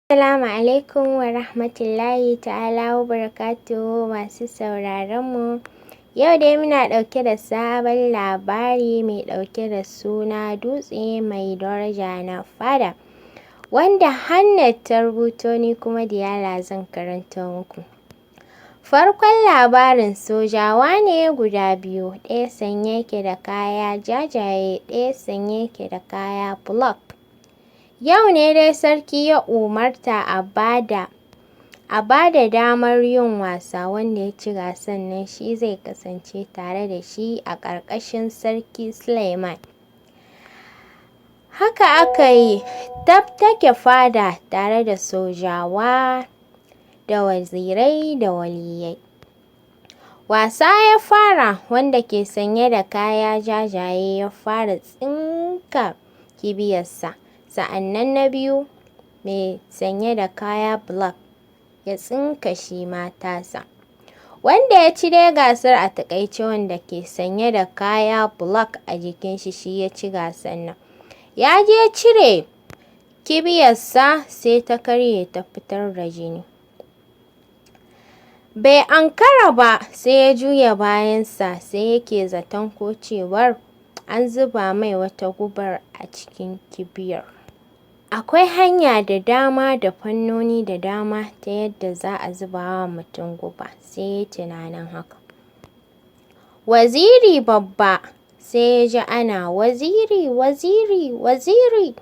Assalamu alaikum wa rahmatullahi ta'ala wa barakatuhu, masu sauraron mu. Yau dai muna ɗauke da sabon labari mai ɗauke da suna "Dutse Mai Daraja na Fada", wanda Hannat ta rubuto, ni kuma Diyala zan karanto muku. Farkon labarin, sojawa ne guda biyu, ɗaya sanye yake da kaya jajaye, ɗaya sanye yake da kaya black. Yau ne dai sarki ya umarta a bada damar yin wasa, wanda ya ci gasar nan shi zai kasance tare da shi a ƙarƙashin Sarki Suleiman. Haka aka yi, tab take fada tare da sojawa da wazirai da waliyai. Wasa ya fara, wanda ke sanye da kaya jajaye ya fara tsinka kibiyarsa, sa'annan na biyu mai sanye da kaya black ya tsinka shi ma tasa. Wanda ya ci dai gasar a taƙaice, wanda ke sanye da kaya black a jikin shi, shi ya ci gasar nan. Ya je cire kibiyarsa sai ta karye ta fitar da jini. Bai ankara ba sai ya juya bayansa, sai yake zaton ko cewar an zuba mai wata gubar a cikin kibiyar. Akwai hanya da dama da fannoni da dama ta yadda za a zuba wa mutum guba, sai ya yi tunanin haka. Waziri babba sai ya ji ana "Waziri, waziri, waziri!"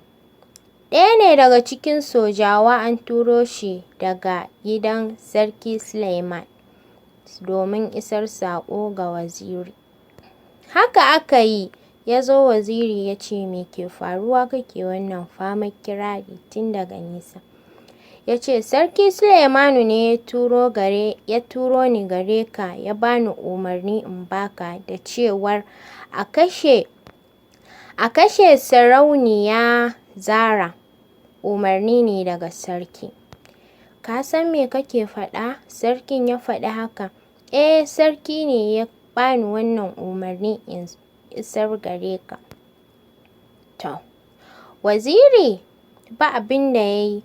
Ɗaya ne daga cikin sojawa, an turo shi daga gidan Sarki Suleiman domin isar saƙo ga waziri. Haka aka yi, ya zo, waziri ya ce, "Me ke faruwa kake wannan famar kirari tun daga nesa?" Ya ce, "Sarki Suleimanu ne ya turo ni gare ka, ya bani umarni in baka da cewar a kashe Sarauniya Zara. Umarni ne daga sarki." "Ka san me kake faɗa?" Sarkin ya faɗi haka. "Eh, sarki ne ya bani wannan umarni in isar gare ka." To, waziri ba abin da ya yi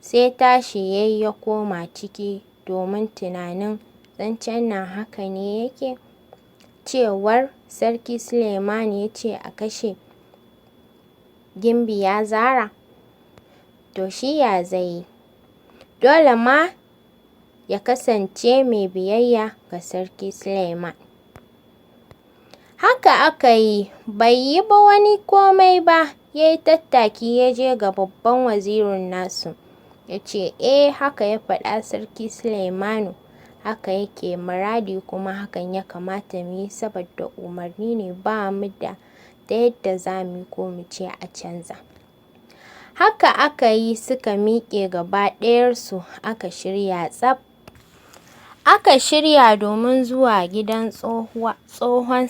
sai tashi ya yi ya koma ciki domin tunanin zancen nan haka ne yake, cewar Sarki Suleimanu ya ce a kashe Gimbiya Zara. To, shi ya zai yi? Dole ma ya kasance mai biyayya ga Sarki Suleiman. Haka aka yi, bai yi ba wani komai ba, ya yi tattaki ya je ga babban wazirin nasu. Ya ce, "Eh, haka ya faɗa, Sarki Suleimanu haka yake muradi, kuma hakan ya kamata mu yi saboda umarni ne, ba mu da ta yadda za mu yi ko mu ce a canza." Haka aka yi, suka miƙe gaba ɗayarsu, aka shirya tsaf. Aka shirya domin zuwa gidan tsohon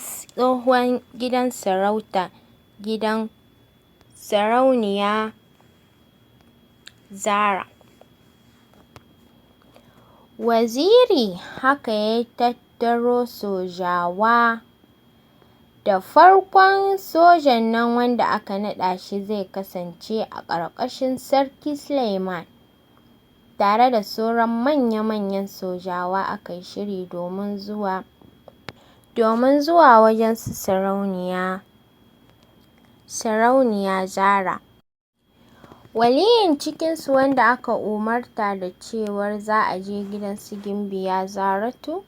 gidan sarauta, gidan Sarauniya Zara. Waziri haka ya tattaro sojawa. Da farkon sojan nan wanda aka naɗa shi zai kasance a ƙarƙashin Sarki Suleiman tare da sauran manya-manyan sojawa, aka yi shiri domin zuwa wajen su Sarauniya Zara. Waliyin cikinsu wanda aka umarta da cewar za a je gidan su Gimbiya Zaratu,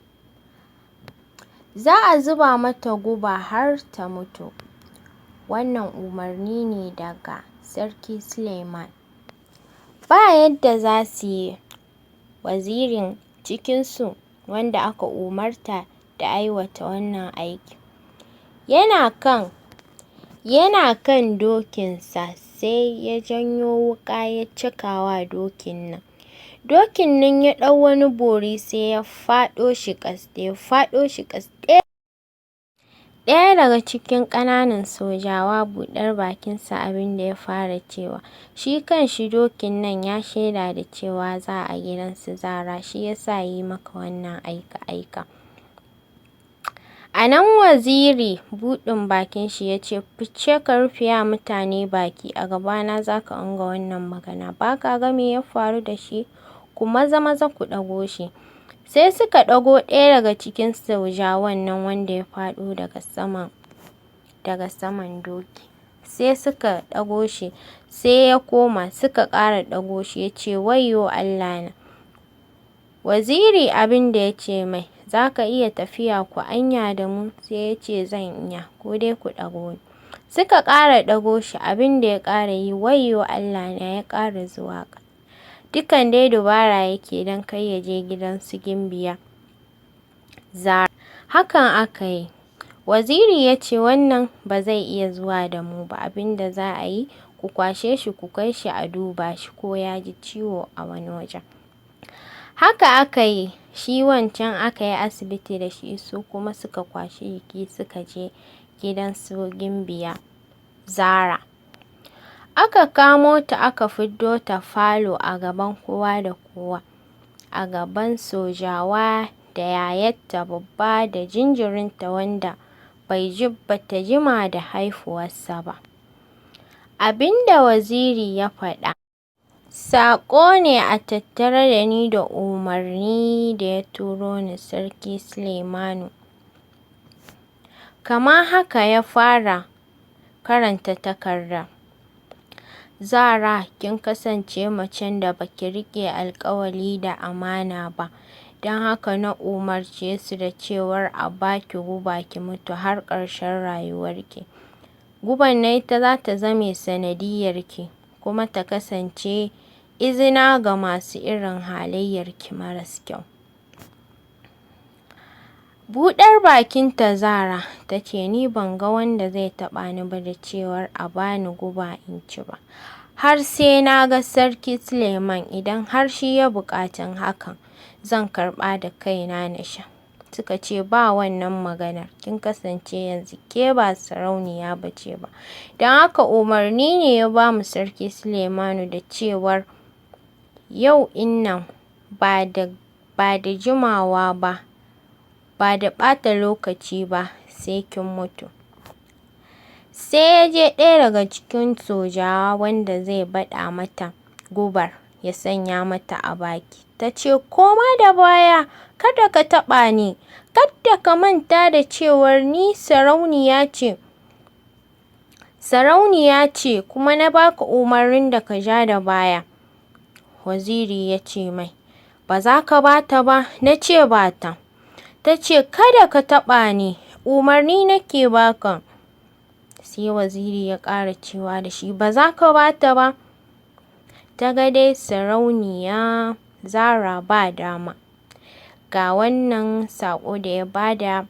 za a zuba mata guba har ta mutu. Wannan umarni ne daga Sarki Suleiman. Ba yadda za su yi, wazirin cikinsu wanda aka umarta da aiwata wannan aiki yana kan dokinsa, sai ya janyo wuƙa ya caka wa dokin nan. Dokin nan ya ɗau wani bori, sai ya faɗo shi ƙas. Da ya faɗo shi ƙas, ɗaya daga cikin ƙananan sojawa buɗar bakinsa abin da ya fara cewa, "Shi kanshi dokin nan ya shaida da cewa za a gidan su Zara, shi ya sa ya yi maka wannan aika-aika." A nan waziri buɗin bakin shi ya ce, "Fice ka rufe wa mutane baki, a gabana za ka inga wannan magana, ba ka ga me ya faru da shi? Ku maza maza ku ɗago shi." Sai suka ɗago ɗaya daga cikin sojawan nan wanda ya faɗo daga saman doki. Sai suka ɗago shi, sai ya koma, suka ƙara ɗago shi, ya ce, "Wayyo Allah na." Waziri abin da ya ce mai, "Za ka iya tafiya ku anya da mu?" Sai ya ce, "Zan iya, ku dai ku ɗago ni." Suka ƙara ɗago shi, abin da ya ƙara yi, "Wayyo Allah na," ya ƙara zuwa ƙasa. Dukan dai dubara yake don kar ya je gidan su Gimbiya Zara. Hakan aka yi. Waziri ya ce, "Wannan ba zai iya zuwa da mu ba, abin da za a yi, ku kwashe shi ku kai shi a duba shi ko ya ji ciwo a wani wajen." Haka aka yi, shi wancan aka yi asibiti da shi, su kuma suka kwashi jiki suka je gidan su Gimbiya Zara. Aka kamo ta, aka fiddo ta falo a gaban kowa da kowa, a gaban sojawa da yayarta babba da jinjirinta wanda bata jima da haihuwarsa ba. Abin da waziri ya faɗa, saƙo ne a tattare da ni da umarni da ya turo ni Sarki Suleimanu. Kamar haka ya fara karanta takardar. "Zara, kin kasance macen da baki riƙe alƙawali da amana ba, don haka na umarce su da cewar a baki guba ki mutu har ƙarshen rayuwarki. Guban nan ita za ta zame sanadiyyarki kuma ta kasance izina ga masu irin halayyarki maras kyau." Buɗar bakinta Zara ta ce, "Ni ban ga wanda zai taɓa ni ba da cewar a bani guba in ci ba, har sai na ga Sarki Suleiman. Idan har shi ya buƙaci hakan, zan karɓa da kaina na sha." Suka ce, "Ba wannan maganar, kin kasance yanzu ke ba sarauniya ba ce ba, don haka umarni ne ya ba mu Sarki Suleimanu da cewar yau nan ba da jimawa ba, ba da ɓata lokaci ba, sai kin mutu." Sai ya je ɗaya daga cikin sojawa wanda zai baɗa mata gubar ya sanya mata a baki. Ta ce, "Koma da baya, kada ka taɓa ni, kada ka manta da cewar ni sarauniya ce, sarauniya ce, kuma na baka umarnin da ka ja da baya." Waziri ya ce mai, "Ba za ka bata ba, na ce bata." Ta ce, "Kada ka taɓa ni, umarni nake baka." Sai waziri ya ƙara cewa da shi, "Ba za ka bata ba?" Ta ga dai sarauniya Zara ba dama. Ga wannan saƙo da ya bada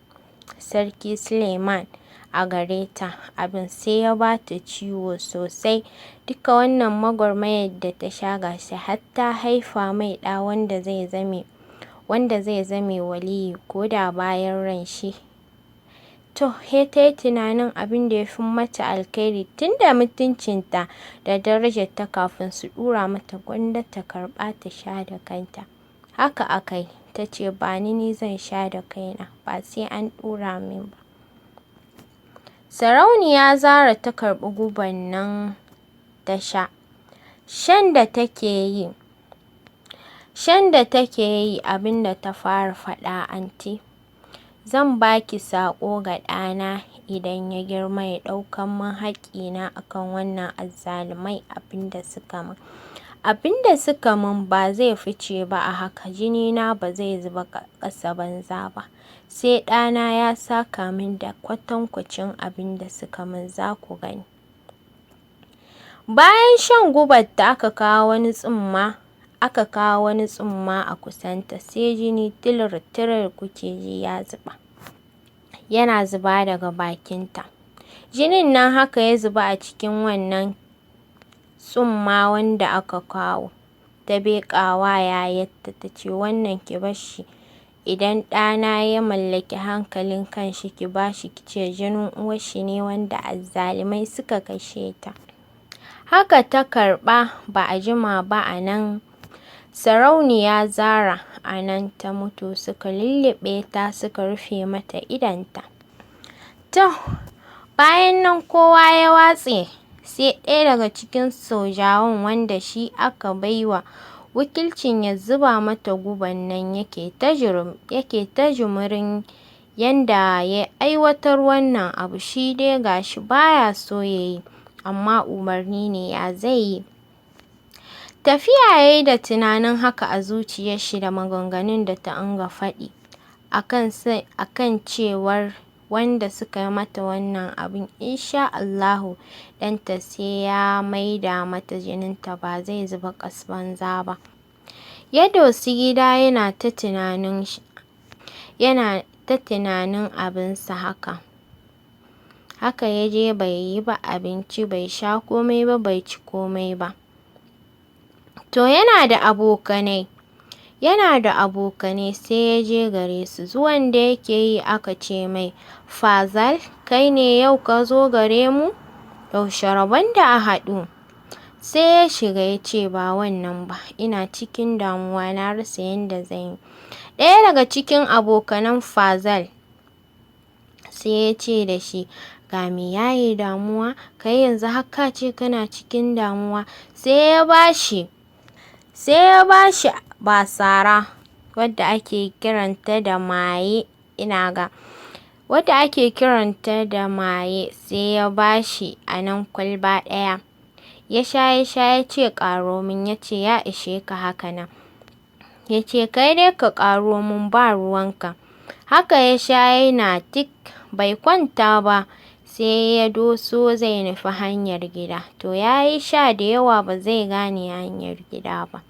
Sarki Suleiman a gare ta, abin sai ya bata ciwo sosai. Duka wannan gwagwarmayar da ta sha, gashi har ta haifa mai ɗa wanda zai zame waliyi ko da bayan ran shi. To, sai ta yi tunanin abin da ya fi mata alkhairi, tunda mutuncinta da darajarta kafin su ɗura mata, gwanda ta karɓa ta sha da kanta. Haka aka yi. Ta ce, "Ba ni, ni zan sha da kaina, ba sai an ɗura min ba." Sarauniya Zara ta karɓi guban nan ta sha. Shan da take yi, abin da ta fara faɗa, "Anty, zan baki saƙo ga ɗana idan ya girma ya ɗaukan min haƙƙina akan wannan azzalumai abin da suka min. Abin da suka min ba zai fice ba a haka, jinina ba zai zuba ƙasa banza ba. Sai ɗana ya saka min da kwatankwacin abin da suka min, za ku gani." Bayan shan gubar ta, aka kawo wani tsumma a kusanta, sai jini tilir-tilir kuke ji ya zuba. Yana zuba daga bakinta. Jinin nan haka ya zuba a cikin wannan tsumma wanda aka kawo. Ta beƙawa yayarta, ta ce, "Wannan ki bar shi, idan ɗana ya mallaki hankalin kanshi ki bashi, ki ce jinin uwarshi ne wanda azzalumai suka kashe ta." Haka ta karɓa, ba a jima ba a nan Sarauniya Zara a nan ta mutu, suka lulluɓe ta suka rufe mata idonta. To, bayan nan kowa ya watse, sai ɗaya daga cikin sojawan wanda shi aka baiwa wakilcin ya zuba mata guban nan yake ta jimirin yanda ya aiwatar wannan abu. Shi dai gashi baya so yayi, amma umarni ne, ya zai yi? Tafiya yayi da tunanin haka a zuciyar shi da maganganun da ta inga faɗi akan cewar wanda suka yi mata wannan abin, insha Allahu ɗanta sai ya maida mata jininta, ba zai zuba ƙas banza ba. Ya dosi gida yana ta tunanin abinsa haka. Haka ya je bai yi ba abinci, bai sha komai ba, bai ci komai ba. To, yana da abokanai sai ya je gare su. Zuwan da yake yi aka ce mai, "Fazal, kai ne yau ka zo gare mu? Yaushe rabon da a haɗu?" Sai ya shiga ya ce, "Ba wannan ba, ina cikin damuwa, na rasa yadda zan yi." Ɗaya daga cikin abokanan Fazal sai ya ce da shi, "Ga me yaye damuwa? Kai yanzu har ka ce kana cikin damuwa." Sai ya bashi basara wadda ake kiranta da maye, ina ga wadda ake kiranta da maye, sai ya bashi a nan kwalba ɗaya. Ya sha ya sha, ya ce, "Ƙaro min." Ya ce, "Ya ishe ka haka nan." Ya ce, "Kai dai ka ƙaro min, ba ruwanka." Haka ya sha yana tik, bai kwanta ba, sai ya doso zai nufi hanyar gida. To, ya yi sha da yawa, ba zai gane hanyar gida ba.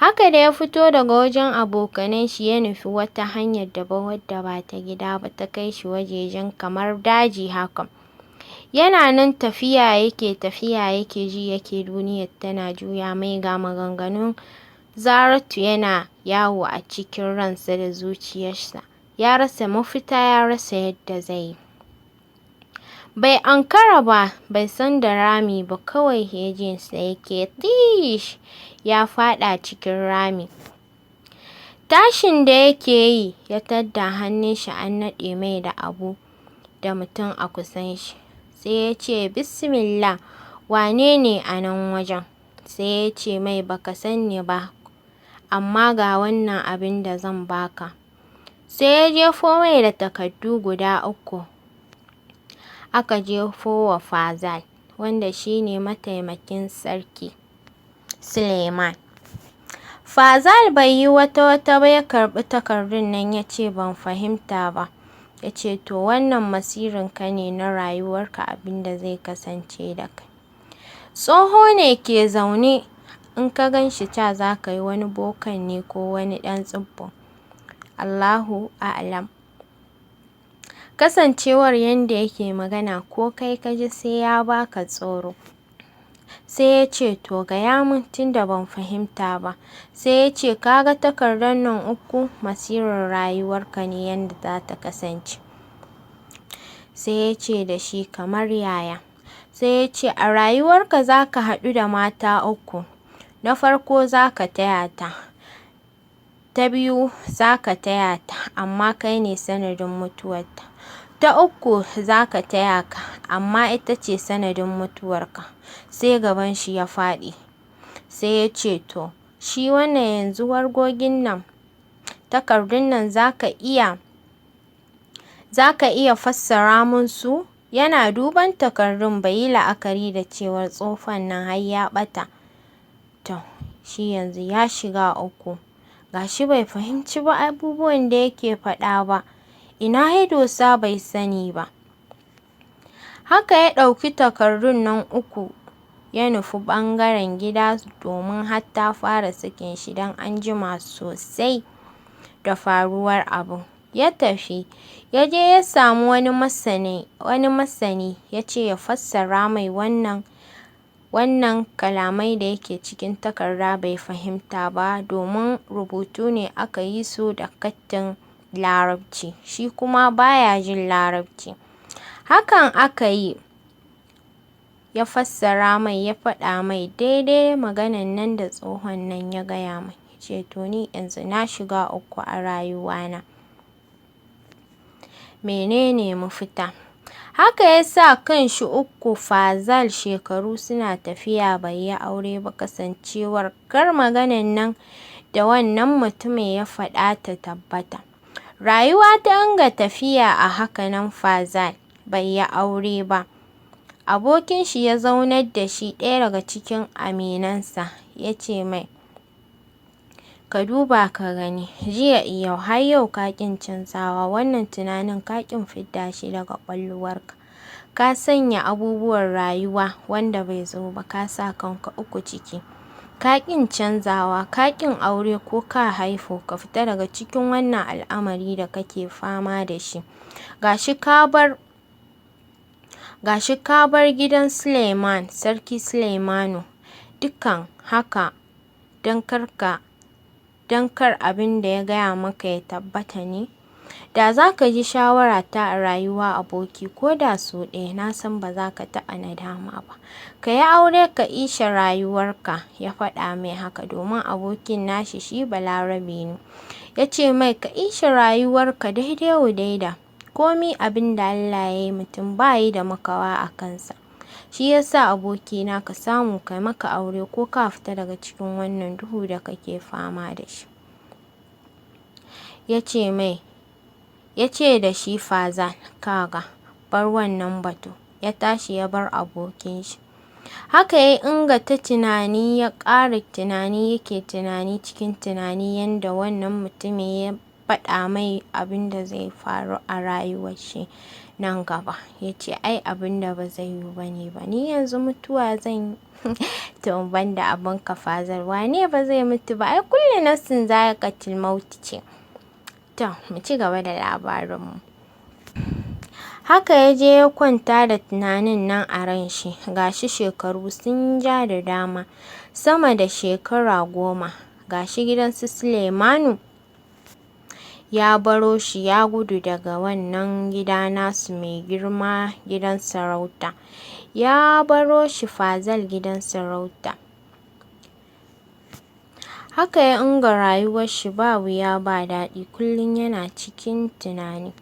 Haka da ya fito daga wajen abokanan shi ya nufi wata hanyar daban wadda ba ta gida ba, ta kai shi wajejen kamar daji haka. Yana nan tafiya yake tafiya yake ji yake duniyar tana juya mai, ga maganganun Zaratu yana yawo a cikin ransa da zuciyarsa. Ya rasa mafita, ya rasa yadda zai yi. Bai ankara ba, bai san da rami ba, kawai ya jinsa yake tish, ya faɗa cikin rami. Tashin da yake yi, ya tadda hannun shi an naɗe mai da abu da mutum a kusan shi. Sai ya ce, "Bismillah, wane ne a nan wajen?" Sai ya ce mai, "Baka san ni ba, amma ga wannan abin da zan baka." Sai ya jefo mai da takardu guda 3. Aka jefo wa Fazal, wanda shine mataimakin sarki Suleiman. Fazal bai yi wata wata ba, ya karɓi takardun nan, ya ce, "Ban fahimta ba." Ya ce, "To, wannan masirinka ne na rayuwarka, abin da zai kasance da kai." Tsoho ne ke zaune, in ka gan shi ca za ka yi wani bokan ne ko wani ɗan tsibbu. Allahu a'alam. Kasancewar yanda yake magana, ko kai ka ji sai ya baka tsoro. Sai ya ce, "To, gaya min tunda ban fahimta ba." Sai ya ce, "Ka ga takardar nan 3, masirin rayuwarka ne yanda za ta kasance." Sai ya ce da shi, "Kamar yaya?" Sai ya ce, "A rayuwarka za ka haɗu da mata 3. Na farko za ka taya ta, ta biyu za ka taya ta, amma kai ne sanadin mutuwarta. Ta uku za ka taya ka, amma ita ce sanadin mutuwarka." Sai gaban shi ya faɗi. Sai ya ce, "To, shi wannan yanzu wargogin nan, takardun nan za ka iya fassara mun su?" Yana duban takardun bai yi la'akari da cewar tsofon nan har ya ɓata. To, shi yanzu ya shiga uku. Gashi bai fahimci ba abubuwan da yake faɗa ba. Ina ya dosa bai sani ba. Haka ya ɗauki takardun nan 3 ya nufi ɓangaren gida, domin har ta fara sakin shi don an jima sosai da faruwar abun. Ya tafi, ya je ya samu wani masani, ya ce ya fassara mai wannan kalamai da yake cikin takarda bai fahimta ba, domin rubutu ne aka yi su da kattin Larabci, shi kuma baya jin Larabci. Hakan aka yi, ya fassara mai, ya faɗa mai daidai maganan nan da tsohon nan ya gaya mai. Ya ce, "To, ni yanzu na shiga uku a rayuwana. Menene mafita?" Haka ya sa kanshi uku Fazal, shekaru suna tafiya bai yi aure ba, kasancewar kar maganan nan da wannan mutumin ya faɗa ta tabbata. Rayuwa ta dinga tafiya a haka nan, Fazal bai yi aure ba. Abokin shi ya zaunar da shi, ɗaya daga cikin aminansa, ya ce mai, ka duba ka gani, jiya i yau har yau ka ƙin canzawa, wannan tunanin ka ƙin fidda shi daga ƙwaƙwalwarka. Ka sanya abubuwan rayuwa wanda bai zo ba, ka sa kanka uku ciki. Ka ƙin canzawa, ka ƙin aure ko ka haihu, ka fita daga cikin wannan al'amari da kake fama da shi. Gashi ka bar gidan Suleiman, Sarki Suleimanu, dukan haka don kar abin da ya gaya maka ya tabbata ne? Da za ka ji shawarata a rayuwa aboki, ko da sau ɗaya, na san ba za ka taɓa nadama ba. Ka yi aure ka ishe rayuwarka, ya faɗa mai haka domin abokin nashi shi Balarabe ne. Ya ce mai ka ishe rayuwarka daidai wa daida. Komi abin da Allah ya yi mutum ba yi da makawa a kansa. Shi ya sa abokina ka samu kai maka aure ko ka fita daga cikin wannan duhu da kake fama da shi. Ya ce da shi Fazal, kaga, bar wannan batu. Ya tashi ya bar abokin shi. Haka ya inga ta tunani, ya ƙara tunani, yake tunani cikin tunani yanda wannan mutumin ya faɗa mai abin da zai faru a rayuwar shi nan gaba. Ya ce ai abin da ba zai yiwu ba ne ba, ni yanzu mutuwa zan yi. To ban da abin ka Fazal, wane ba zai mutu ba, ai kullu nafsin za'iqatul maut ce. To mu ci gaba da labarinmu. Haka ya je ya kwanta da tunanin nan a ran shi. Gashi shekaru sun ja da dama, sama da shekara 10. Gashi gidan su Suleimanu ya baro shi, ya gudu daga wannan gida nasu mai girma, gidan sarauta. Ya baro shi Fazal gidan sarauta. Haka ya inga rayuwar shi ba wuya ba daɗi, kullum yana cikin tunani.